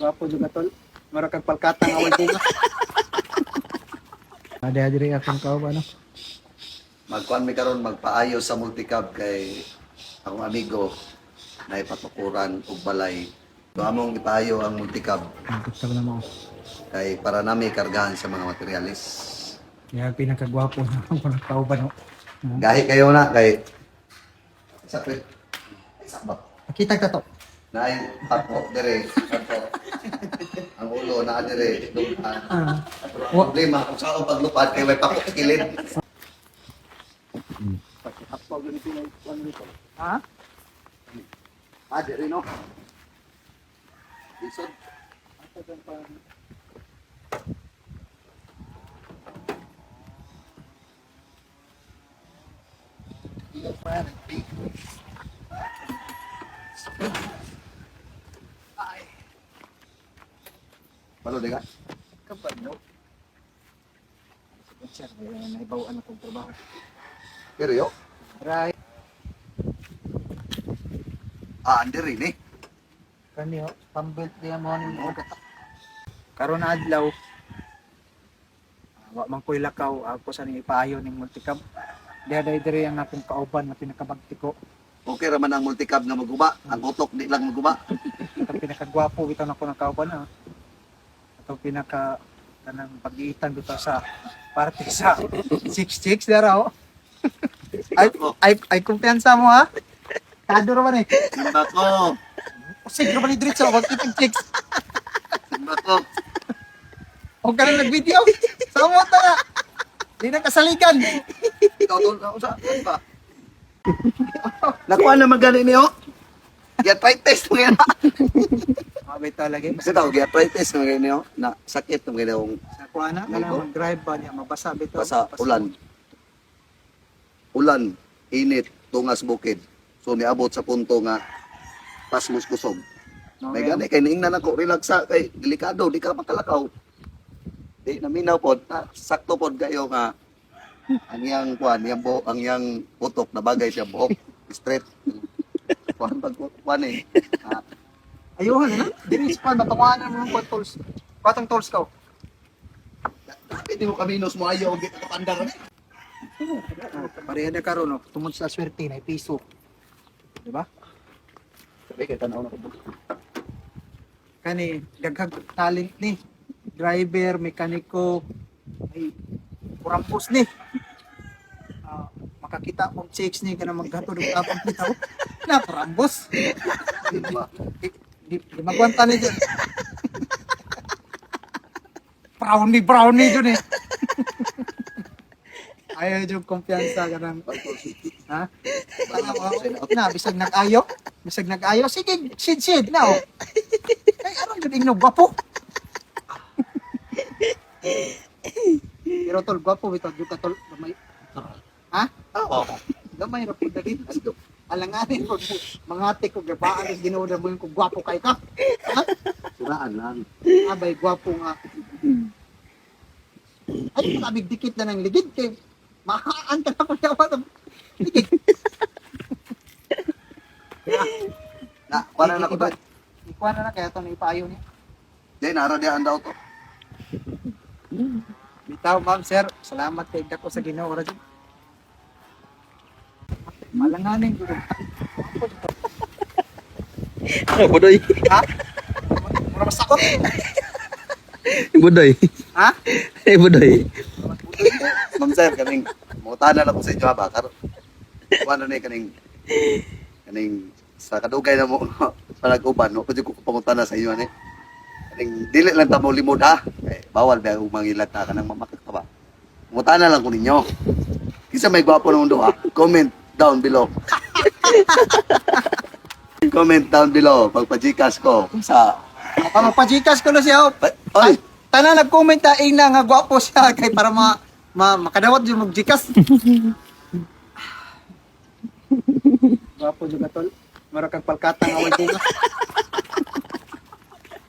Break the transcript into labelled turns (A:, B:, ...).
A: Gwapo juga, tol. Mura kag palkatang away bunga. Ade diri akong kauban, no.
B: Magkuan mi karon, magpaayo sa multicab kay akong amigo na ipatukuran og balay. So among ipaayo ang multicab
A: Gusto ko na mo.
B: kay para nami kargahan sa mga materialis.
A: Yan pinakagwapo na akong kauban, no.
B: Gahi kayo na kay sa ba?
A: Pakita ka to.
B: Naay pako dire, pako. Ang ulo na dire, dumaan.
A: Ah.
B: Pero ang problema kung saan paglupad kay may pako sa kilid.
A: Ha?
B: Ah, dire no. Lisod. Balo di ka?
A: Kapag no. Sir, naibawaan akong trabaho.
B: Pero yo.
A: Right.
B: Ah, andi rin eh.
A: Kani oh, pambelt diya mo ni mo. Karon na adlaw. Wa man ko'y lakaw, ako sa ning ipaayo ning multicab. Diha day diri ang akong kauban nga pinakabagti ko.
B: Okay ra man ang multicab nga maguba. Ang utok di lang maguba.
A: Atong pinakagwapo bitaw nako ng kauban ha. Atong pinaka kanang pag-iitan bitaw sa parte sa six chicks dara oh. Ay ay ay, kumpiyansa mo ha. Kado ra man eh.
B: Simba ko.
A: Usig ra man ni diretso wag kitang chicks.
B: Simba ko.
A: O ka na nag-video. Sa mo ta na. Di na kasaligan.
B: Ikaw tol, usa ano ba? Nakuha na magani niyo. Gi-arthritis mo yan.
A: Mabay talaga.
B: Kasi tao, gi-arthritis mo gani niyo. Na sakit mo gani yung
A: Sa kuha na, kanang mag-drive ba niya, mabasa bitaw.
B: basa ulan. Ulan, init, tungas bukid. So niabot sa punto nga pasmos kusog.
A: No,
B: May gani kay niingnan ako, relax sa kay delikado, di ka makalakaw. Di naminaw pod, na, sakto pod kayo nga ang iyang kuan, iyang buhok, ang iyang utok na bagay siya buhok straight. Kuan pag kuan eh. Ah,
A: Ayuhan na. Dili sa pan matunganan mo ng kuwan tools. Katong tools ka.
B: Pwede mo kaminos mo ayaw og kapandar.
A: Oh, pareha na karon no. Tungod sa swerte na piso. Di ba?
B: Sabi kay tanaw na ko.
A: Kani daghang talent ni driver, mekaniko, ay kurampos ni. Ah, makakita kong chicks ni kanang maghatod og tapang bitaw. Na kurambos.
B: Di ba?
A: Di magwanta ni dyan. Brownie, brownie dyan eh. Ayaw yung kumpiyansa ka ng, ha? Na, bisag nag-ayo. Bisag nag-ayo. Sige, sid, sid, na oh. Ay, aron yun, ingno, gwapo. Pero tol, gwapo, bitaw, juga tol, gamay. Ha?
B: Oo.
A: Gamay ra po dali. Alanganin ko, mga ate ko, gabaan, Ginoo na mo yung kung gwapo kay ka. Ha?
B: Suraan lang.
A: Abay, gwapo nga. Ay, makabig dikit na ng ligid kay mahaan ka na kuya pa ligid.
B: Na, kuan na ko ba?
A: Ikuha na na kaya ito na ipaayo niya.
B: Di nara di ang daw to.
A: Bitaw, ma'am, sir. Salamat kay dako sa Ginoo ra jud. Malanganin ko.
C: Oh, budoy.
A: Ha? Mura masakot.
C: Budoy.
A: Ha?
C: Eh, budoy.
B: Ma'am sir, kaning mutana lang ko sa inyo ha ba? Karon kuan na ni kaning kaning sa kadugay na mo panag-uban no pwede ko pangutana sa inyo ani. Kaning dili lang ta mo limod ha. Kay bawal ba og mangilat ta kanang mamakak ka ba. Mutana lang ko ninyo. Kinsa may gwapo ng mundo ha? Comment down below. Comment down below pagpa-Gcash ko kung sa
A: Ah, magpa-Gcash ko na siya. Oh.
B: Pa- Oy,
A: Tanan nag-comment ta ing na nga gwapo siya kay para ma makadawat jud mag-Gcash. Gwapo juga tol. Mura kag palkatang away bunga.